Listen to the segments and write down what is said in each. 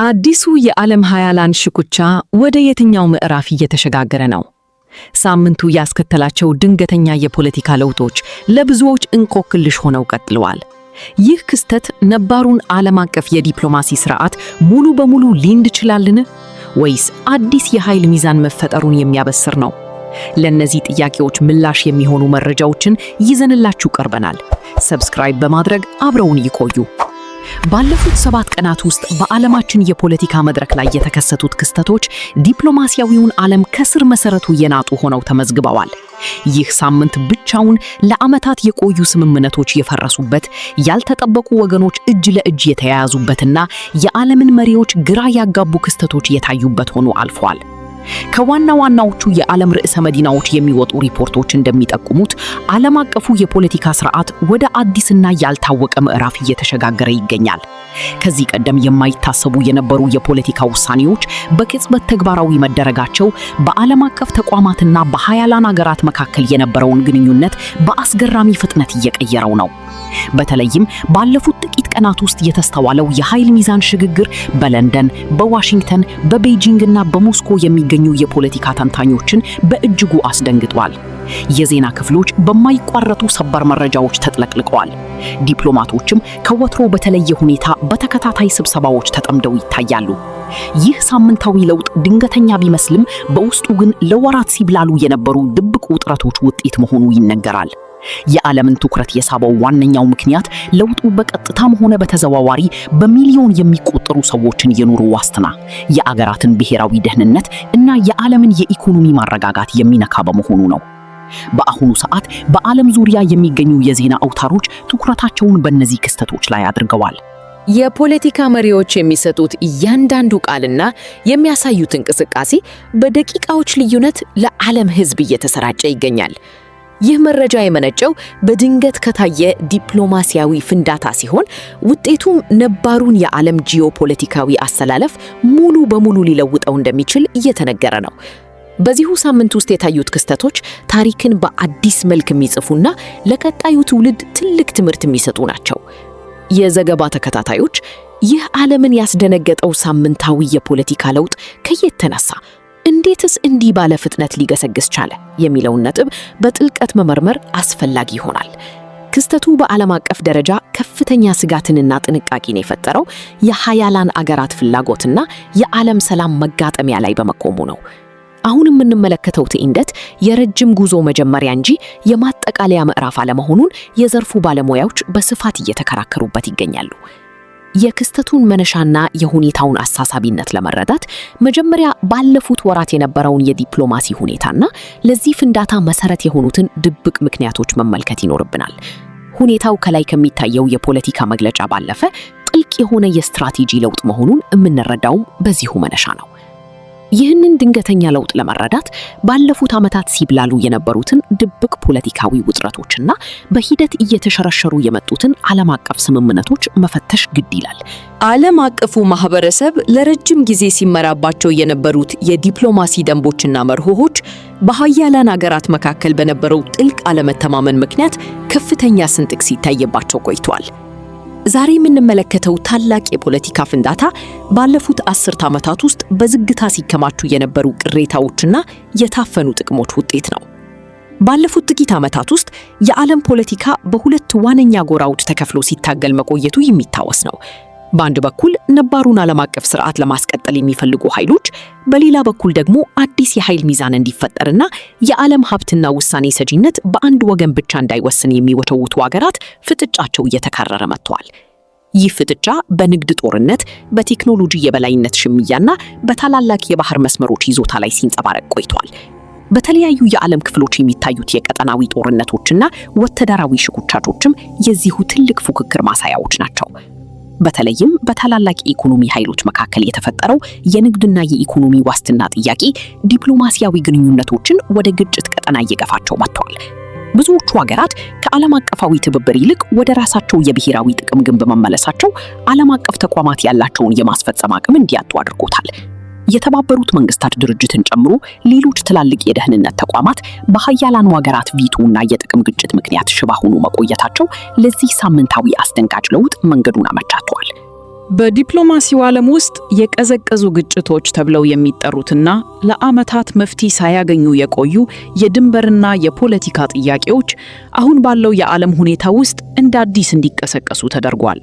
አዲሱ የዓለም ሀያላን ሽኩቻ ወደ የትኛው ምዕራፍ እየተሸጋገረ ነው? ሳምንቱ ያስከተላቸው ድንገተኛ የፖለቲካ ለውጦች ለብዙዎች እንቆቅልሽ ሆነው ቀጥለዋል። ይህ ክስተት ነባሩን ዓለም አቀፍ የዲፕሎማሲ ስርዓት ሙሉ በሙሉ ሊንድ ይችላልን? ወይስ አዲስ የኃይል ሚዛን መፈጠሩን የሚያበስር ነው? ለእነዚህ ጥያቄዎች ምላሽ የሚሆኑ መረጃዎችን ይዘንላችሁ ቀርበናል። Subscribe በማድረግ አብረውን ይቆዩ። ባለፉት 7 ቀናት ውስጥ በዓለማችን የፖለቲካ መድረክ ላይ የተከሰቱት ክስተቶች ዲፕሎማሲያዊውን ዓለም ከስር መሰረቱ የናጡ ሆነው ተመዝግበዋል። ይህ ሳምንት ብቻውን ለዓመታት የቆዩ ስምምነቶች የፈረሱበት፣ ያልተጠበቁ ወገኖች እጅ ለእጅ የተያያዙበትና የዓለምን መሪዎች ግራ ያጋቡ ክስተቶች የታዩበት ሆኖ አልፏል። ከዋና ዋናዎቹ የዓለም ርዕሰ መዲናዎች የሚወጡ ሪፖርቶች እንደሚጠቁሙት ዓለም አቀፉ የፖለቲካ ስርዓት ወደ አዲስና ያልታወቀ ምዕራፍ እየተሸጋገረ ይገኛል። ከዚህ ቀደም የማይታሰቡ የነበሩ የፖለቲካ ውሳኔዎች በቅጽበት ተግባራዊ መደረጋቸው በዓለም አቀፍ ተቋማትና በሀያላን አገራት መካከል የነበረውን ግንኙነት በአስገራሚ ፍጥነት እየቀየረው ነው። በተለይም ባለፉት ጥቂት ቀናት ውስጥ የተስተዋለው የኃይል ሚዛን ሽግግር በለንደን፣ በዋሽንግተን፣ በቤጂንግ እና በሞስኮ የሚገኙ የፖለቲካ ተንታኞችን በእጅጉ አስደንግጧል። የዜና ክፍሎች በማይቋረጡ ሰበር መረጃዎች ተጥለቅልቀዋል። ዲፕሎማቶችም ከወትሮ በተለየ ሁኔታ በተከታታይ ስብሰባዎች ተጠምደው ይታያሉ። ይህ ሳምንታዊ ለውጥ ድንገተኛ ቢመስልም በውስጡ ግን ለወራት ሲብላሉ የነበሩ ድብቅ ውጥረቶች ውጤት መሆኑ ይነገራል። የዓለምን ትኩረት የሳበው ዋነኛው ምክንያት ለውጡ በቀጥታም ሆነ በተዘዋዋሪ በሚሊዮን የሚቆጠሩ ሰዎችን የኑሮ ዋስትና፣ የአገራትን ብሔራዊ ደህንነት እና የዓለምን የኢኮኖሚ ማረጋጋት የሚነካ በመሆኑ ነው። በአሁኑ ሰዓት በዓለም ዙሪያ የሚገኙ የዜና አውታሮች ትኩረታቸውን በእነዚህ ክስተቶች ላይ አድርገዋል። የፖለቲካ መሪዎች የሚሰጡት እያንዳንዱ ቃልና የሚያሳዩት እንቅስቃሴ በደቂቃዎች ልዩነት ለዓለም ሕዝብ እየተሰራጨ ይገኛል። ይህ መረጃ የመነጨው በድንገት ከታየ ዲፕሎማሲያዊ ፍንዳታ ሲሆን ውጤቱም ነባሩን የዓለም ጂኦፖለቲካዊ አሰላለፍ ሙሉ በሙሉ ሊለውጠው እንደሚችል እየተነገረ ነው። በዚሁ ሳምንት ውስጥ የታዩት ክስተቶች ታሪክን በአዲስ መልክ የሚጽፉና ለቀጣዩ ትውልድ ትልቅ ትምህርት የሚሰጡ ናቸው። የዘገባ ተከታታዮች፣ ይህ ዓለምን ያስደነገጠው ሳምንታዊ የፖለቲካ ለውጥ ከየት ተነሳ? እንዴትስ እንዲህ ባለ ፍጥነት ሊገሰግስ ቻለ? የሚለውን ነጥብ በጥልቀት መመርመር አስፈላጊ ይሆናል። ክስተቱ በዓለም አቀፍ ደረጃ ከፍተኛ ስጋትንና ጥንቃቄን የፈጠረው የሀያላን አገራት ፍላጎትና የዓለም ሰላም መጋጠሚያ ላይ በመቆሙ ነው። አሁን የምንመለከተው ትዕይንት የረጅም ጉዞ መጀመሪያ እንጂ የማጠቃለያ ምዕራፍ አለመሆኑን የዘርፉ ባለሙያዎች በስፋት እየተከራከሩበት ይገኛሉ። የክስተቱን መነሻና የሁኔታውን አሳሳቢነት ለመረዳት መጀመሪያ ባለፉት ወራት የነበረውን የዲፕሎማሲ ሁኔታና ለዚህ ፍንዳታ መሰረት የሆኑትን ድብቅ ምክንያቶች መመልከት ይኖርብናል። ሁኔታው ከላይ ከሚታየው የፖለቲካ መግለጫ ባለፈ ጥልቅ የሆነ የስትራቴጂ ለውጥ መሆኑን የምንረዳውም በዚሁ መነሻ ነው። ይህንን ድንገተኛ ለውጥ ለመረዳት ባለፉት ዓመታት ሲብላሉ የነበሩትን ድብቅ ፖለቲካዊ ውጥረቶችና በሂደት እየተሸረሸሩ የመጡትን ዓለም አቀፍ ስምምነቶች መፈተሽ ግድ ይላል። ዓለም አቀፉ ማህበረሰብ ለረጅም ጊዜ ሲመራባቸው የነበሩት የዲፕሎማሲ ደንቦችና መርሆዎች በሀያላን አገራት መካከል በነበረው ጥልቅ አለመተማመን ምክንያት ከፍተኛ ስንጥቅ ሲታይባቸው ቆይቷል። ዛሬ የምንመለከተው ታላቅ የፖለቲካ ፍንዳታ ባለፉት 10 ዓመታት ውስጥ በዝግታ ሲከማቹ የነበሩ ቅሬታዎችና የታፈኑ ጥቅሞች ውጤት ነው። ባለፉት ጥቂት ዓመታት ውስጥ የዓለም ፖለቲካ በሁለት ዋነኛ ጎራዎች ተከፍሎ ሲታገል መቆየቱ የሚታወስ ነው። በአንድ በኩል ነባሩን ዓለም አቀፍ ስርዓት ለማስቀጠል የሚፈልጉ ኃይሎች፣ በሌላ በኩል ደግሞ አዲስ የኃይል ሚዛን እንዲፈጠርና የዓለም ሀብትና ውሳኔ ሰጂነት በአንድ ወገን ብቻ እንዳይወስን የሚወተውቱ ሀገራት ፍጥጫቸው እየተካረረ መጥተዋል። ይህ ፍጥጫ በንግድ ጦርነት፣ በቴክኖሎጂ የበላይነት ሽሚያና በታላላቅ የባህር መስመሮች ይዞታ ላይ ሲንጸባረቅ ቆይቷል። በተለያዩ የዓለም ክፍሎች የሚታዩት የቀጠናዊ ጦርነቶችና ወታደራዊ ሽኩቻዎችም የዚሁ ትልቅ ፉክክር ማሳያዎች ናቸው። በተለይም በታላላቅ የኢኮኖሚ ኃይሎች መካከል የተፈጠረው የንግድና የኢኮኖሚ ዋስትና ጥያቄ ዲፕሎማሲያዊ ግንኙነቶችን ወደ ግጭት ቀጠና እየገፋቸው መጥተዋል። ብዙዎቹ ሀገራት ከዓለም አቀፋዊ ትብብር ይልቅ ወደ ራሳቸው የብሔራዊ ጥቅም ግንብ መመለሳቸው ዓለም አቀፍ ተቋማት ያላቸውን የማስፈጸም አቅም እንዲያጡ አድርጎታል። የተባበሩት መንግስታት ድርጅትን ጨምሮ ሌሎች ትላልቅ የደህንነት ተቋማት በሀያላኑ ሀገራት ቪቶ እና የጥቅም ግጭት ምክንያት ሽባ ሆኖ መቆየታቸው ለዚህ ሳምንታዊ አስደንጋጭ ለውጥ መንገዱን አመቻችተዋል። በዲፕሎማሲው ዓለም ውስጥ የቀዘቀዙ ግጭቶች ተብለው የሚጠሩትና ለዓመታት መፍትሄ ሳያገኙ የቆዩ የድንበርና የፖለቲካ ጥያቄዎች አሁን ባለው የዓለም ሁኔታ ውስጥ እንደ አዲስ እንዲቀሰቀሱ ተደርጓል።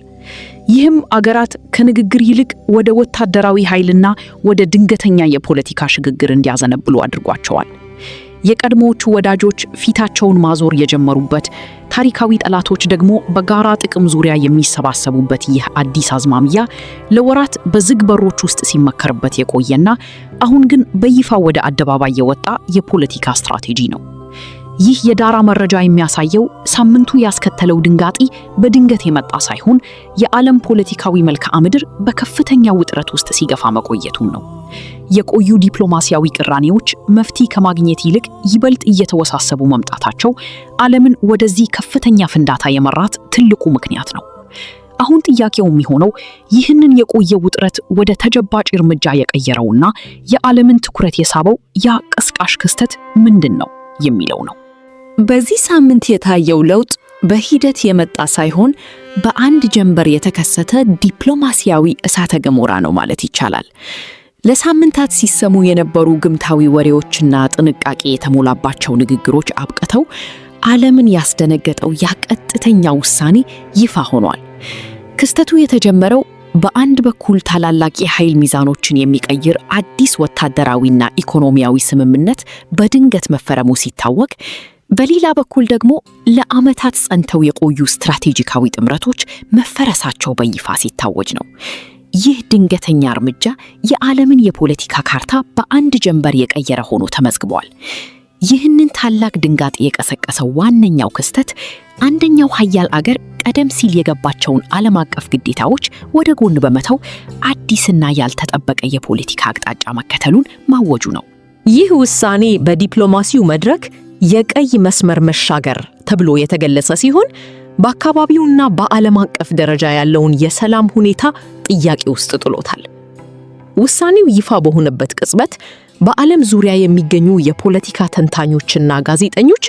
ይህም አገራት ከንግግር ይልቅ ወደ ወታደራዊ ኃይልና ወደ ድንገተኛ የፖለቲካ ሽግግር እንዲያዘነብሉ አድርጓቸዋል። የቀድሞዎቹ ወዳጆች ፊታቸውን ማዞር የጀመሩበት፣ ታሪካዊ ጠላቶች ደግሞ በጋራ ጥቅም ዙሪያ የሚሰባሰቡበት ይህ አዲስ አዝማሚያ ለወራት በዝግ በሮች ውስጥ ሲመከርበት የቆየና አሁን ግን በይፋ ወደ አደባባይ የወጣ የፖለቲካ ስትራቴጂ ነው። ይህ የዳራ መረጃ የሚያሳየው ሳምንቱ ያስከተለው ድንጋጤ በድንገት የመጣ ሳይሆን የዓለም ፖለቲካዊ መልክዓ ምድር በከፍተኛ ውጥረት ውስጥ ሲገፋ መቆየቱን ነው። የቆዩ ዲፕሎማሲያዊ ቅራኔዎች መፍትሄ ከማግኘት ይልቅ ይበልጥ እየተወሳሰቡ መምጣታቸው ዓለምን ወደዚህ ከፍተኛ ፍንዳታ የመራት ትልቁ ምክንያት ነው። አሁን ጥያቄው የሚሆነው ይህንን የቆየ ውጥረት ወደ ተጨባጭ እርምጃ የቀየረውና የዓለምን ትኩረት የሳበው ያ ቀስቃሽ ክስተት ምንድን ነው የሚለው ነው። በዚህ ሳምንት የታየው ለውጥ በሂደት የመጣ ሳይሆን በአንድ ጀንበር የተከሰተ ዲፕሎማሲያዊ እሳተ ገሞራ ነው ማለት ይቻላል። ለሳምንታት ሲሰሙ የነበሩ ግምታዊ ወሬዎችና ጥንቃቄ የተሞላባቸው ንግግሮች አብቅተው ዓለምን ያስደነገጠው ያ ቀጥተኛ ውሳኔ ይፋ ሆኗል። ክስተቱ የተጀመረው በአንድ በኩል ታላላቅ የኃይል ሚዛኖችን የሚቀይር አዲስ ወታደራዊና ኢኮኖሚያዊ ስምምነት በድንገት መፈረሙ ሲታወቅ፣ በሌላ በኩል ደግሞ ለዓመታት ጸንተው የቆዩ ስትራቴጂካዊ ጥምረቶች መፈረሳቸው በይፋ ሲታወጅ ነው። ይህ ድንገተኛ እርምጃ የዓለምን የፖለቲካ ካርታ በአንድ ጀንበር የቀየረ ሆኖ ተመዝግቧል። ይህንን ታላቅ ድንጋጤ የቀሰቀሰው ዋነኛው ክስተት አንደኛው ሀያል አገር ቀደም ሲል የገባቸውን ዓለም አቀፍ ግዴታዎች ወደ ጎን በመተው አዲስና ያልተጠበቀ የፖለቲካ አቅጣጫ መከተሉን ማወጁ ነው። ይህ ውሳኔ በዲፕሎማሲው መድረክ የቀይ መስመር መሻገር ተብሎ የተገለጸ ሲሆን በአካባቢውና በዓለም አቀፍ ደረጃ ያለውን የሰላም ሁኔታ ጥያቄ ውስጥ ጥሎታል። ውሳኔው ይፋ በሆነበት ቅጽበት በዓለም ዙሪያ የሚገኙ የፖለቲካ ተንታኞችና ጋዜጠኞች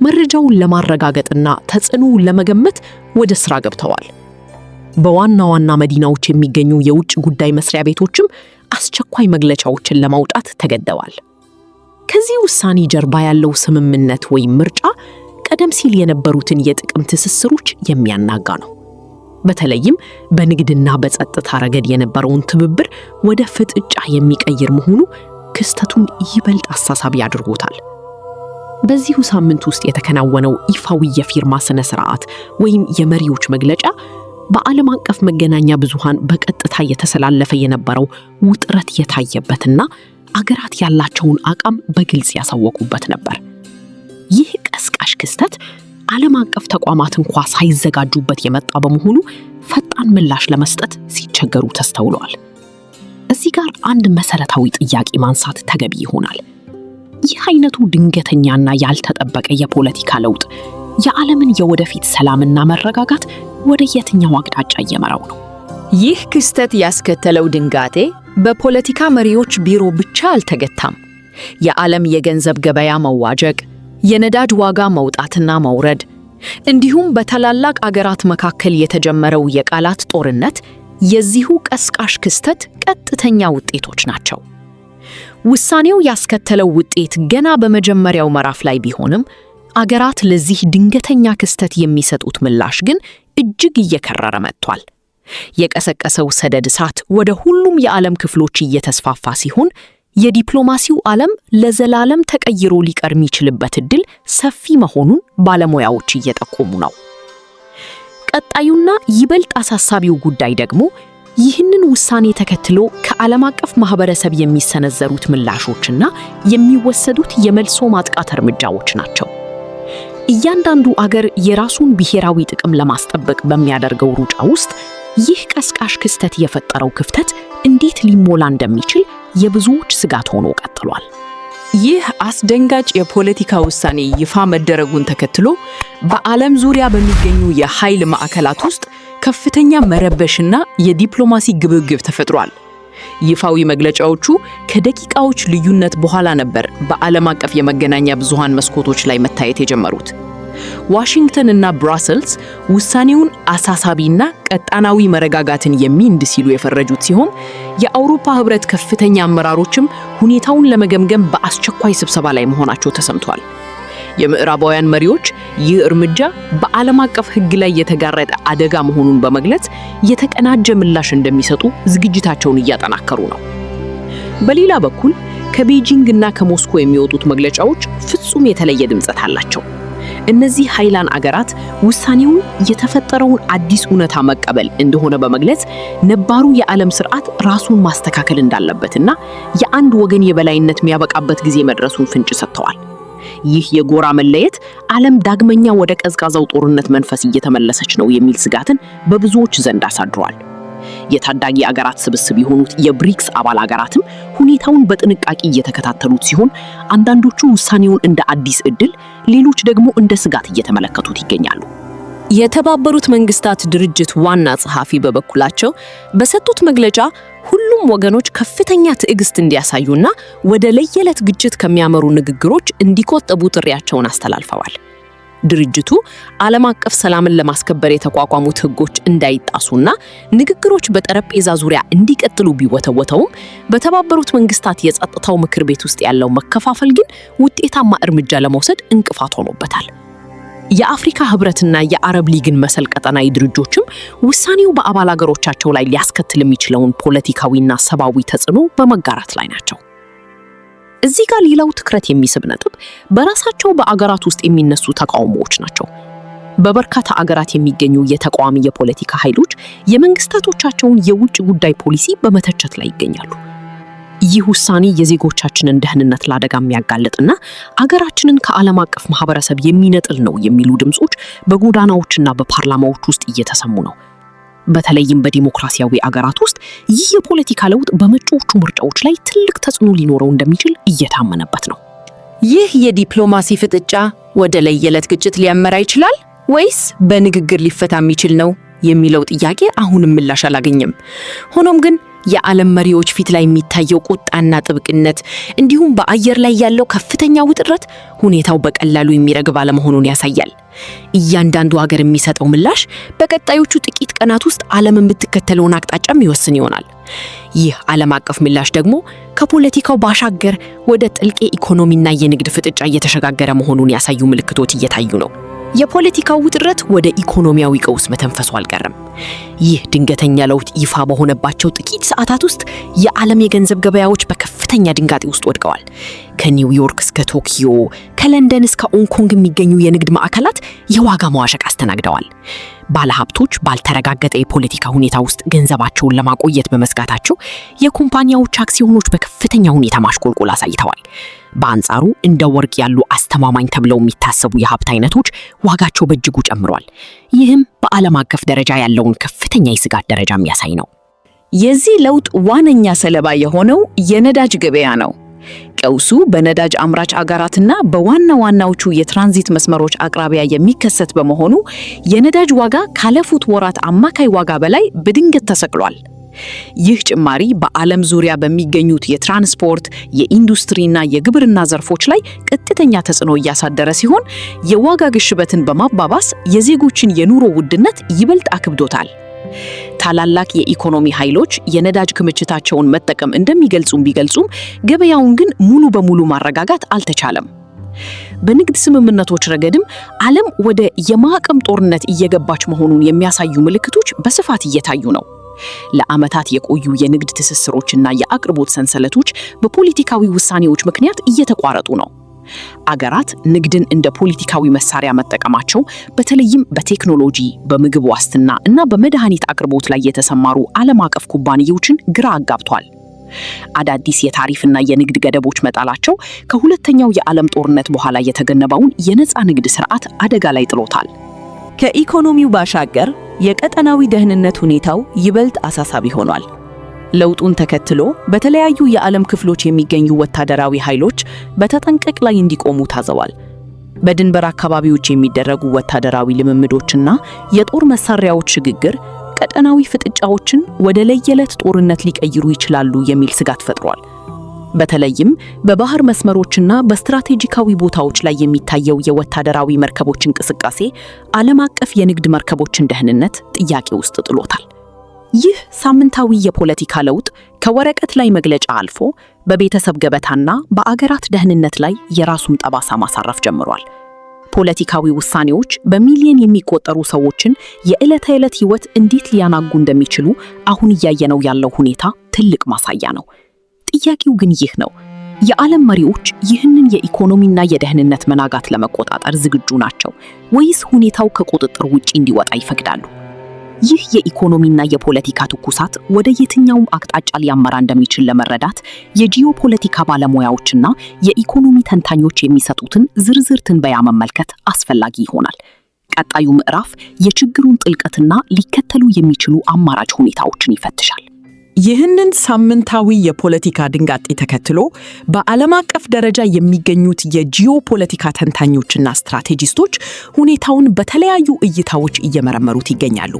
መረጃውን ለማረጋገጥና ተጽዕኖውን ለመገመት ወደ ስራ ገብተዋል። በዋና ዋና መዲናዎች የሚገኙ የውጭ ጉዳይ መስሪያ ቤቶችም አስቸኳይ መግለጫዎችን ለማውጣት ተገደዋል። ከዚህ ውሳኔ ጀርባ ያለው ስምምነት ወይም ምርጫ ቀደም ሲል የነበሩትን የጥቅም ትስስሮች የሚያናጋ ነው። በተለይም በንግድና በጸጥታ ረገድ የነበረውን ትብብር ወደ ፍጥጫ የሚቀይር መሆኑ ክስተቱን ይበልጥ አሳሳቢ አድርጎታል። በዚሁ ሳምንት ውስጥ የተከናወነው ይፋዊ የፊርማ ስነ ስርዓት ወይም የመሪዎች መግለጫ በዓለም አቀፍ መገናኛ ብዙሃን በቀጥታ እየተሰላለፈ የነበረው ውጥረት የታየበትና አገራት ያላቸውን አቋም በግልጽ ያሳወቁበት ነበር። ይህ ቀስቃሽ ክስተት ዓለም አቀፍ ተቋማት እንኳ ሳይዘጋጁበት የመጣ በመሆኑ ፈጣን ምላሽ ለመስጠት ሲቸገሩ ተስተውለዋል። እዚህ ጋር አንድ መሰረታዊ ጥያቄ ማንሳት ተገቢ ይሆናል። ይህ አይነቱ ድንገተኛና ያልተጠበቀ የፖለቲካ ለውጥ የዓለምን የወደፊት ሰላምና መረጋጋት ወደ የትኛው አቅጣጫ እየመራው ነው? ይህ ክስተት ያስከተለው ድንጋጤ በፖለቲካ መሪዎች ቢሮ ብቻ አልተገታም። የዓለም የገንዘብ ገበያ መዋዠቅ፣ የነዳጅ ዋጋ መውጣትና መውረድ፣ እንዲሁም በታላላቅ አገራት መካከል የተጀመረው የቃላት ጦርነት የዚሁ ቀስቃሽ ክስተት ቀጥተኛ ውጤቶች ናቸው። ውሳኔው ያስከተለው ውጤት ገና በመጀመሪያው ምዕራፍ ላይ ቢሆንም አገራት ለዚህ ድንገተኛ ክስተት የሚሰጡት ምላሽ ግን እጅግ እየከረረ መጥቷል። የቀሰቀሰው ሰደድ እሳት ወደ ሁሉም የዓለም ክፍሎች እየተስፋፋ ሲሆን የዲፕሎማሲው ዓለም ለዘላለም ተቀይሮ ሊቀር የሚችልበት ዕድል ሰፊ መሆኑን ባለሙያዎች እየጠቆሙ ነው። ቀጣዩና ይበልጥ አሳሳቢው ጉዳይ ደግሞ ይህንን ውሳኔ ተከትሎ ከዓለም አቀፍ ማህበረሰብ የሚሰነዘሩት ምላሾችና የሚወሰዱት የመልሶ ማጥቃት እርምጃዎች ናቸው። እያንዳንዱ አገር የራሱን ብሔራዊ ጥቅም ለማስጠበቅ በሚያደርገው ሩጫ ውስጥ ይህ ቀስቃሽ ክስተት የፈጠረው ክፍተት እንዴት ሊሞላ እንደሚችል የብዙዎች ስጋት ሆኖ ቀጥሏል። ይህ አስደንጋጭ የፖለቲካ ውሳኔ ይፋ መደረጉን ተከትሎ በዓለም ዙሪያ በሚገኙ የኃይል ማዕከላት ውስጥ ከፍተኛ መረበሽና የዲፕሎማሲ ግብግብ ተፈጥሯል። ይፋዊ መግለጫዎቹ ከደቂቃዎች ልዩነት በኋላ ነበር በዓለም አቀፍ የመገናኛ ብዙሃን መስኮቶች ላይ መታየት የጀመሩት። ዋሽንግተን እና ብራሰልስ ውሳኔውን አሳሳቢና ቀጣናዊ መረጋጋትን የሚንድ ሲሉ የፈረጁት ሲሆን የአውሮፓ ህብረት ከፍተኛ አመራሮችም ሁኔታውን ለመገምገም በአስቸኳይ ስብሰባ ላይ መሆናቸው ተሰምቷል። የምዕራባውያን መሪዎች ይህ እርምጃ በዓለም አቀፍ ሕግ ላይ የተጋረጠ አደጋ መሆኑን በመግለጽ የተቀናጀ ምላሽ እንደሚሰጡ ዝግጅታቸውን እያጠናከሩ ነው። በሌላ በኩል ከቤጂንግ እና ከሞስኮ የሚወጡት መግለጫዎች ፍጹም የተለየ ድምጸት አላቸው። እነዚህ ኃይላን አገራት ውሳኔውን የተፈጠረውን አዲስ እውነታ መቀበል እንደሆነ በመግለጽ ነባሩ የዓለም ስርዓት ራሱን ማስተካከል እንዳለበትና የአንድ ወገን የበላይነት የሚያበቃበት ጊዜ መድረሱን ፍንጭ ሰጥተዋል። ይህ የጎራ መለየት ዓለም ዳግመኛ ወደ ቀዝቃዛው ጦርነት መንፈስ እየተመለሰች ነው የሚል ስጋትን በብዙዎች ዘንድ አሳድሯል። የታዳጊ አገራት ስብስብ የሆኑት የብሪክስ አባል አገራትም ሁኔታውን በጥንቃቄ እየተከታተሉት ሲሆን አንዳንዶቹ ውሳኔውን እንደ አዲስ እድል፣ ሌሎች ደግሞ እንደ ስጋት እየተመለከቱት ይገኛሉ። የተባበሩት መንግስታት ድርጅት ዋና ጸሐፊ በበኩላቸው በሰጡት መግለጫ ሁሉም ወገኖች ከፍተኛ ትዕግስት እንዲያሳዩና ወደ ለየለት ግጭት ከሚያመሩ ንግግሮች እንዲቆጠቡ ጥሪያቸውን አስተላልፈዋል። ድርጅቱ ዓለም አቀፍ ሰላምን ለማስከበር የተቋቋሙት ሕጎች እንዳይጣሱና ንግግሮች በጠረጴዛ ዙሪያ እንዲቀጥሉ ቢወተወተውም በተባበሩት መንግስታት የጸጥታው ምክር ቤት ውስጥ ያለው መከፋፈል ግን ውጤታማ እርምጃ ለመውሰድ እንቅፋት ሆኖበታል። የአፍሪካ ህብረትና የአረብ ሊግን መሰል ቀጠናዊ ድርጅቶችም ውሳኔው በአባል አገሮቻቸው ላይ ሊያስከትል የሚችለውን ፖለቲካዊና ሰብአዊ ተጽዕኖ በመጋራት ላይ ናቸው። እዚህ ጋር ሌላው ትኩረት የሚስብ ነጥብ በራሳቸው በአገራት ውስጥ የሚነሱ ተቃውሞዎች ናቸው። በበርካታ አገራት የሚገኙ የተቃዋሚ የፖለቲካ ኃይሎች የመንግስታቶቻቸውን የውጭ ጉዳይ ፖሊሲ በመተቸት ላይ ይገኛሉ። ይህ ውሳኔ የዜጎቻችንን ደህንነት ለአደጋ የሚያጋልጥና አገራችንን ከዓለም አቀፍ ማህበረሰብ የሚነጥል ነው የሚሉ ድምጾች በጎዳናዎችና በፓርላማዎች ውስጥ እየተሰሙ ነው። በተለይም በዲሞክራሲያዊ አገራት ውስጥ ይህ የፖለቲካ ለውጥ በመጪዎቹ ምርጫዎች ላይ ትልቅ ተጽዕኖ ሊኖረው እንደሚችል እየታመነበት ነው። ይህ የዲፕሎማሲ ፍጥጫ ወደ ለየለት ግጭት ሊያመራ ይችላል ወይስ በንግግር ሊፈታ የሚችል ነው የሚለው ጥያቄ አሁንም ምላሽ አላገኘም። ሆኖም ግን የዓለም መሪዎች ፊት ላይ የሚታየው ቁጣና ጥብቅነት እንዲሁም በአየር ላይ ያለው ከፍተኛ ውጥረት ሁኔታው በቀላሉ የሚረግብ አለመሆኑን ያሳያል። እያንዳንዱ ሀገር የሚሰጠው ምላሽ በቀጣዮቹ ጥቂት ቀናት ውስጥ ዓለም የምትከተለውን አቅጣጫ የሚወስን ይሆናል። ይህ ዓለም አቀፍ ምላሽ ደግሞ ከፖለቲካው ባሻገር ወደ ጥልቅ የኢኮኖሚና የንግድ ፍጥጫ እየተሸጋገረ መሆኑን ያሳዩ ምልክቶች እየታዩ ነው። የፖለቲካው ውጥረት ወደ ኢኮኖሚያዊ ቀውስ መተንፈሱ አልቀረም። ይህ ድንገተኛ ለውጥ ይፋ በሆነባቸው ጥቂት ሰዓታት ውስጥ የዓለም የገንዘብ ገበያዎች በከፍተኛ ድንጋጤ ውስጥ ወድቀዋል። ከኒውዮርክ እስከ ቶኪዮ፣ ከለንደን እስከ ሆንግ ኮንግ የሚገኙ የንግድ ማዕከላት የዋጋ መዋዠቅ አስተናግደዋል። ባለሀብቶች ባልተረጋገጠ የፖለቲካ ሁኔታ ውስጥ ገንዘባቸውን ለማቆየት በመስጋታቸው የኩምፓኒያዎች አክሲዮኖች በከፍተኛ ሁኔታ ማሽቆልቆል አሳይተዋል። በአንጻሩ እንደ ወርቅ ያሉ አስተማማኝ ተብለው የሚታሰቡ የሀብት አይነቶች ዋጋቸው በእጅጉ ጨምሯል። ይህም በዓለም አቀፍ ደረጃ ያለውን ከፍተኛ የስጋት ደረጃ የሚያሳይ ነው። የዚህ ለውጥ ዋነኛ ሰለባ የሆነው የነዳጅ ገበያ ነው። ቀውሱ በነዳጅ አምራች አገራትና በዋና ዋናዎቹ የትራንዚት መስመሮች አቅራቢያ የሚከሰት በመሆኑ የነዳጅ ዋጋ ካለፉት ወራት አማካይ ዋጋ በላይ በድንገት ተሰቅሏል። ይህ ጭማሪ በዓለም ዙሪያ በሚገኙት የትራንስፖርት፣ የኢንዱስትሪና የግብርና ዘርፎች ላይ ቀጥተኛ ተጽዕኖ እያሳደረ ሲሆን የዋጋ ግሽበትን በማባባስ የዜጎችን የኑሮ ውድነት ይበልጥ አክብዶታል። ታላላቅ የኢኮኖሚ ኃይሎች የነዳጅ ክምችታቸውን መጠቀም እንደሚገልጹም ቢገልጹም ገበያውን ግን ሙሉ በሙሉ ማረጋጋት አልተቻለም። በንግድ ስምምነቶች ረገድም ዓለም ወደ የማዕቀብ ጦርነት እየገባች መሆኑን የሚያሳዩ ምልክቶች በስፋት እየታዩ ነው። ለዓመታት የቆዩ የንግድ ትስስሮችና የአቅርቦት ሰንሰለቶች በፖለቲካዊ ውሳኔዎች ምክንያት እየተቋረጡ ነው። አገራት ንግድን እንደ ፖለቲካዊ መሳሪያ መጠቀማቸው በተለይም በቴክኖሎጂ፣ በምግብ ዋስትና እና በመድኃኒት አቅርቦት ላይ የተሰማሩ ዓለም አቀፍ ኩባንያዎችን ግራ አጋብቷል። አዳዲስ የታሪፍና የንግድ ገደቦች መጣላቸው ከሁለተኛው የዓለም ጦርነት በኋላ የተገነባውን የነፃ ንግድ ስርዓት አደጋ ላይ ጥሎታል። ከኢኮኖሚው ባሻገር የቀጠናዊ ደህንነት ሁኔታው ይበልጥ አሳሳቢ ሆኗል። ለውጡን ተከትሎ በተለያዩ የዓለም ክፍሎች የሚገኙ ወታደራዊ ኃይሎች በተጠንቀቅ ላይ እንዲቆሙ ታዘዋል። በድንበር አካባቢዎች የሚደረጉ ወታደራዊ ልምምዶችና የጦር መሳሪያዎች ሽግግር ቀጠናዊ ፍጥጫዎችን ወደ ለየለት ጦርነት ሊቀይሩ ይችላሉ የሚል ስጋት ፈጥሯል። በተለይም በባህር መስመሮችና በስትራቴጂካዊ ቦታዎች ላይ የሚታየው የወታደራዊ መርከቦች እንቅስቃሴ ዓለም አቀፍ የንግድ መርከቦችን ደህንነት ጥያቄ ውስጥ ጥሎታል። ይህ ሳምንታዊ የፖለቲካ ለውጥ ከወረቀት ላይ መግለጫ አልፎ በቤተሰብ ገበታና በአገራት ደህንነት ላይ የራሱን ጠባሳ ማሳረፍ ጀምሯል። ፖለቲካዊ ውሳኔዎች በሚሊዮን የሚቆጠሩ ሰዎችን የዕለት ተዕለት ሕይወት እንዴት ሊያናጉ እንደሚችሉ አሁን እያየነው ያለው ሁኔታ ትልቅ ማሳያ ነው። ጥያቄው ግን ይህ ነው። የዓለም መሪዎች ይህንን የኢኮኖሚና የደህንነት መናጋት ለመቆጣጠር ዝግጁ ናቸው ወይስ ሁኔታው ከቁጥጥር ውጪ እንዲወጣ ይፈቅዳሉ? ይህ የኢኮኖሚና የፖለቲካ ትኩሳት ወደ የትኛውም አቅጣጫ ሊያመራ እንደሚችል ለመረዳት የጂኦፖለቲካ ባለሙያዎችና የኢኮኖሚ ተንታኞች የሚሰጡትን ዝርዝር ትንበያ መመልከት አስፈላጊ ይሆናል። ቀጣዩ ምዕራፍ የችግሩን ጥልቀትና ሊከተሉ የሚችሉ አማራጭ ሁኔታዎችን ይፈትሻል። ይህንን ሳምንታዊ የፖለቲካ ድንጋጤ ተከትሎ በዓለም አቀፍ ደረጃ የሚገኙት የጂኦፖለቲካ ተንታኞችና ስትራቴጂስቶች ሁኔታውን በተለያዩ እይታዎች እየመረመሩት ይገኛሉ።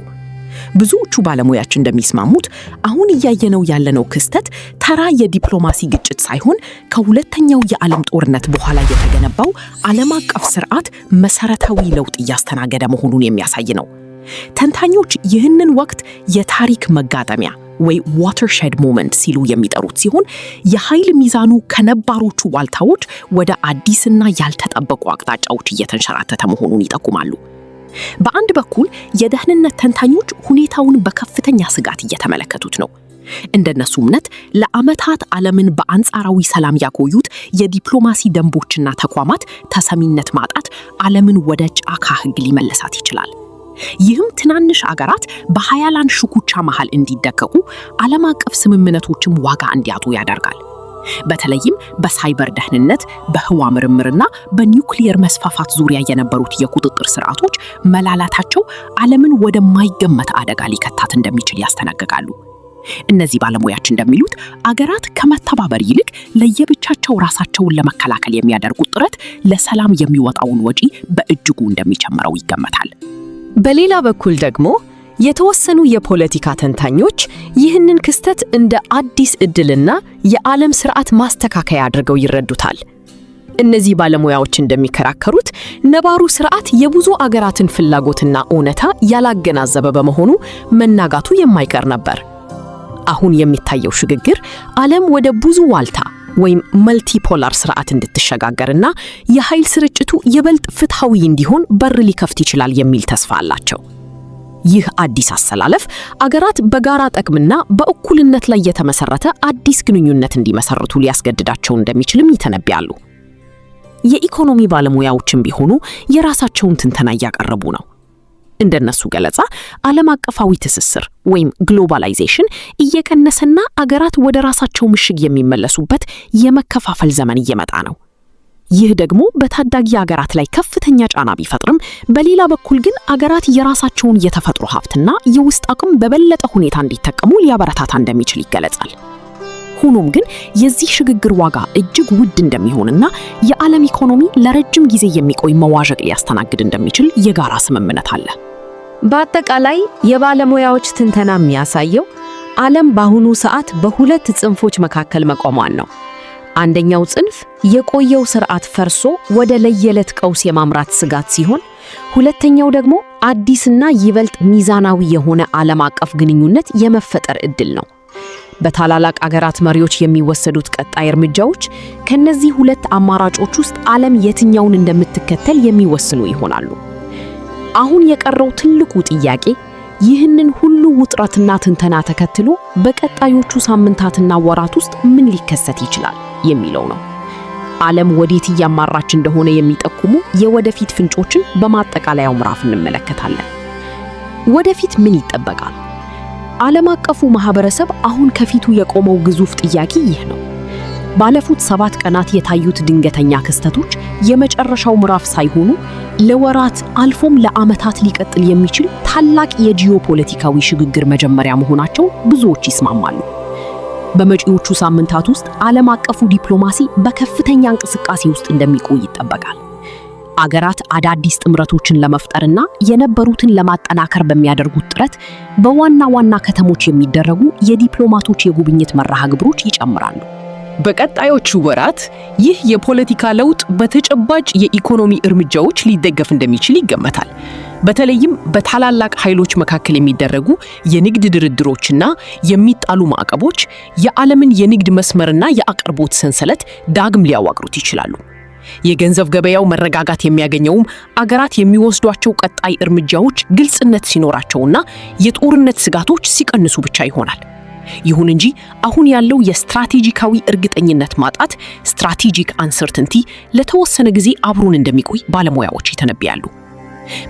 ብዙዎቹ ባለሙያዎች እንደሚስማሙት አሁን እያየነው ያለነው ክስተት ተራ የዲፕሎማሲ ግጭት ሳይሆን ከሁለተኛው የዓለም ጦርነት በኋላ የተገነባው ዓለም አቀፍ ስርዓት መሰረታዊ ለውጥ እያስተናገደ መሆኑን የሚያሳይ ነው። ተንታኞች ይህንን ወቅት የታሪክ መጋጠሚያ ወይ watershed moment ሲሉ የሚጠሩት ሲሆን፣ የኃይል ሚዛኑ ከነባሮቹ ዋልታዎች ወደ አዲስና ያልተጠበቁ አቅጣጫዎች እየተንሸራተተ መሆኑን ይጠቁማሉ። በአንድ በኩል የደህንነት ተንታኞች ሁኔታውን በከፍተኛ ስጋት እየተመለከቱት ነው። እንደነሱ እምነት ለዓመታት ዓለምን በአንጻራዊ ሰላም ያቆዩት የዲፕሎማሲ ደንቦችና ተቋማት ተሰሚነት ማጣት ዓለምን ወደ ጫካ ሕግ ሊመልሳት ይችላል። ይህም ትናንሽ አገራት በሀያላን ሽኩቻ መሃል እንዲደቀቁ፣ ዓለም አቀፍ ስምምነቶችም ዋጋ እንዲያጡ ያደርጋል። በተለይም በሳይበር ደህንነት፣ በህዋ ምርምርና በኒውክሊየር መስፋፋት ዙሪያ የነበሩት የቁጥጥር ስርዓቶች መላላታቸው ዓለምን ወደማይገመት አደጋ ሊከታት እንደሚችል ያስጠነቅቃሉ። እነዚህ ባለሙያዎች እንደሚሉት አገራት ከመተባበር ይልቅ ለየብቻቸው ራሳቸውን ለመከላከል የሚያደርጉት ጥረት ለሰላም የሚወጣውን ወጪ በእጅጉ እንደሚጨምረው ይገመታል። በሌላ በኩል ደግሞ የተወሰኑ የፖለቲካ ተንታኞች ይህንን ክስተት እንደ አዲስ ዕድልና የዓለም ስርዓት ማስተካከያ አድርገው ይረዱታል። እነዚህ ባለሙያዎች እንደሚከራከሩት ነባሩ ስርዓት የብዙ አገራትን ፍላጎትና እውነታ ያላገናዘበ በመሆኑ መናጋቱ የማይቀር ነበር። አሁን የሚታየው ሽግግር ዓለም ወደ ብዙ ዋልታ ወይም multipolar ስርዓት እንድትሸጋገርና የኃይል ስርጭቱ ይበልጥ ፍትሐዊ እንዲሆን በር ሊከፍት ይችላል የሚል ተስፋ አላቸው። ይህ አዲስ አሰላለፍ አገራት በጋራ ጥቅምና በእኩልነት ላይ የተመሰረተ አዲስ ግንኙነት እንዲመሰርቱ ሊያስገድዳቸው እንደሚችልም ይተነብያሉ። የኢኮኖሚ ባለሙያዎችም ቢሆኑ የራሳቸውን ትንተና እያቀረቡ ነው። እንደነሱ ገለጻ ዓለም አቀፋዊ ትስስር ወይም globalization እየቀነሰና አገራት ወደ ራሳቸው ምሽግ የሚመለሱበት የመከፋፈል ዘመን እየመጣ ነው። ይህ ደግሞ በታዳጊ አገራት ላይ ከፍተኛ ጫና ቢፈጥርም፣ በሌላ በኩል ግን አገራት የራሳቸውን የተፈጥሮ ሀብትና የውስጥ አቅም በበለጠ ሁኔታ እንዲጠቀሙ ሊያበረታታ እንደሚችል ይገለጻል። ሆኖም ግን የዚህ ሽግግር ዋጋ እጅግ ውድ እንደሚሆንና የዓለም ኢኮኖሚ ለረጅም ጊዜ የሚቆይ መዋዠቅ ሊያስተናግድ እንደሚችል የጋራ ስምምነት አለ። በአጠቃላይ የባለሙያዎች ትንተና የሚያሳየው ዓለም በአሁኑ ሰዓት በሁለት ጽንፎች መካከል መቆሟን ነው። አንደኛው ጽንፍ የቆየው ስርዓት ፈርሶ ወደ ለየለት ቀውስ የማምራት ስጋት ሲሆን፣ ሁለተኛው ደግሞ አዲስና ይበልጥ ሚዛናዊ የሆነ ዓለም አቀፍ ግንኙነት የመፈጠር ዕድል ነው። በታላላቅ አገራት መሪዎች የሚወሰዱት ቀጣይ እርምጃዎች ከነዚህ ሁለት አማራጮች ውስጥ ዓለም የትኛውን እንደምትከተል የሚወስኑ ይሆናሉ። አሁን የቀረው ትልቁ ጥያቄ ይህንን ሁሉ ውጥረትና ትንተና ተከትሎ በቀጣዮቹ ሳምንታትና ወራት ውስጥ ምን ሊከሰት ይችላል የሚለው ነው። ዓለም ወዴት እያመራች እንደሆነ የሚጠቁሙ የወደፊት ፍንጮችን በማጠቃለያው ምዕራፍ እንመለከታለን። ወደፊት ምን ይጠበቃል? ዓለም አቀፉ ማህበረሰብ አሁን ከፊቱ የቆመው ግዙፍ ጥያቄ ይህ ነው። ባለፉት 7 ቀናት የታዩት ድንገተኛ ክስተቶች የመጨረሻው ምዕራፍ ሳይሆኑ ለወራት አልፎም ለዓመታት ሊቀጥል የሚችል ታላቅ የጂኦፖለቲካዊ ሽግግር መጀመሪያ መሆናቸው ብዙዎች ይስማማሉ። በመጪዎቹ ሳምንታት ውስጥ ዓለም አቀፉ ዲፕሎማሲ በከፍተኛ እንቅስቃሴ ውስጥ እንደሚቆይ ይጠበቃል። አገራት አዳዲስ ጥምረቶችን ለመፍጠርና የነበሩትን ለማጠናከር በሚያደርጉት ጥረት በዋና ዋና ከተሞች የሚደረጉ የዲፕሎማቶች የጉብኝት መርሃ ግብሮች ይጨምራሉ። በቀጣዮቹ ወራት ይህ የፖለቲካ ለውጥ በተጨባጭ የኢኮኖሚ እርምጃዎች ሊደገፍ እንደሚችል ይገመታል። በተለይም በታላላቅ ኃይሎች መካከል የሚደረጉ የንግድ ድርድሮችና የሚጣሉ ማዕቀቦች የዓለምን የንግድ መስመርና የአቅርቦት ሰንሰለት ዳግም ሊያዋቅሩት ይችላሉ። የገንዘብ ገበያው መረጋጋት የሚያገኘውም አገራት የሚወስዷቸው ቀጣይ እርምጃዎች ግልጽነት ሲኖራቸውና የጦርነት ስጋቶች ሲቀንሱ ብቻ ይሆናል። ይሁን እንጂ አሁን ያለው የስትራቴጂካዊ እርግጠኝነት ማጣት፣ strategic uncertainty፣ ለተወሰነ ጊዜ አብሮን እንደሚቆይ ባለሙያዎች ይተነብያሉ።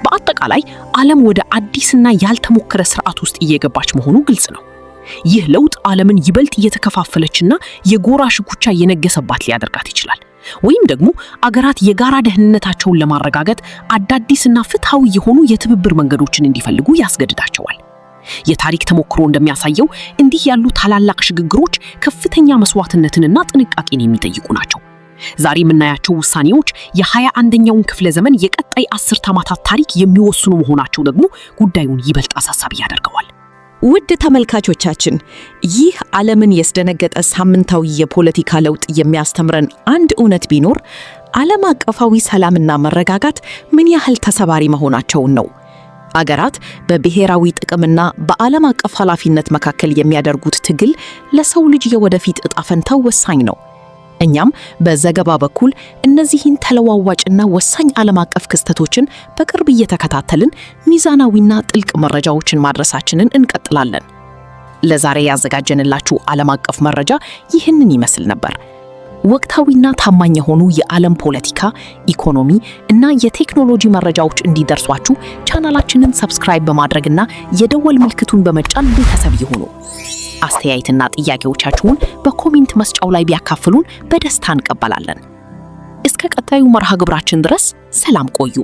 በአጠቃላይ ዓለም ወደ አዲስና ያልተሞከረ ስርዓት ውስጥ እየገባች መሆኑ ግልጽ ነው። ይህ ለውጥ ዓለምን ይበልጥ እየተከፋፈለችና የጎራ ሽኩቻ የነገሰባት ሊያደርጋት ይችላል። ወይም ደግሞ አገራት የጋራ ደህንነታቸውን ለማረጋገጥ አዳዲስና ፍትሃዊ የሆኑ የትብብር መንገዶችን እንዲፈልጉ ያስገድዳቸዋል። የታሪክ ተሞክሮ እንደሚያሳየው እንዲህ ያሉ ታላላቅ ሽግግሮች ከፍተኛ መስዋዕትነትንና ጥንቃቄን የሚጠይቁ ናቸው። ዛሬ የምናያቸው ውሳኔዎች የ21ኛውን ክፍለ ዘመን የቀጣይ አስርት ዓመታት ታሪክ የሚወስኑ መሆናቸው ደግሞ ጉዳዩን ይበልጥ አሳሳቢ ያደርገዋል። ውድ ተመልካቾቻችን፣ ይህ ዓለምን ያስደነገጠ ሳምንታዊ የፖለቲካ ለውጥ የሚያስተምረን አንድ እውነት ቢኖር ዓለም አቀፋዊ ሰላምና መረጋጋት ምን ያህል ተሰባሪ መሆናቸውን ነው። አገራት በብሔራዊ ጥቅምና በዓለም አቀፍ ኃላፊነት መካከል የሚያደርጉት ትግል ለሰው ልጅ የወደፊት ዕጣ ፈንታ ወሳኝ ነው። እኛም በዘገባ በኩል እነዚህን ተለዋዋጭና ወሳኝ ዓለም አቀፍ ክስተቶችን በቅርብ እየተከታተልን ሚዛናዊና ጥልቅ መረጃዎችን ማድረሳችንን እንቀጥላለን። ለዛሬ ያዘጋጀንላችሁ ዓለም አቀፍ መረጃ ይህንን ይመስል ነበር። ወቅታዊና ታማኝ የሆኑ የዓለም ፖለቲካ፣ ኢኮኖሚ እና የቴክኖሎጂ መረጃዎች እንዲደርሷችሁ ቻናላችንን subscribe በማድረግና የደወል ምልክቱን በመጫን ቤተሰብ ይሁኑ። አስተያየትና ጥያቄዎቻችሁን በ comment መስጫው ላይ ቢያካፍሉን በደስታ እንቀበላለን። እስከ ቀጣዩ መርሃ ግብራችን ድረስ ሰላም ቆዩ።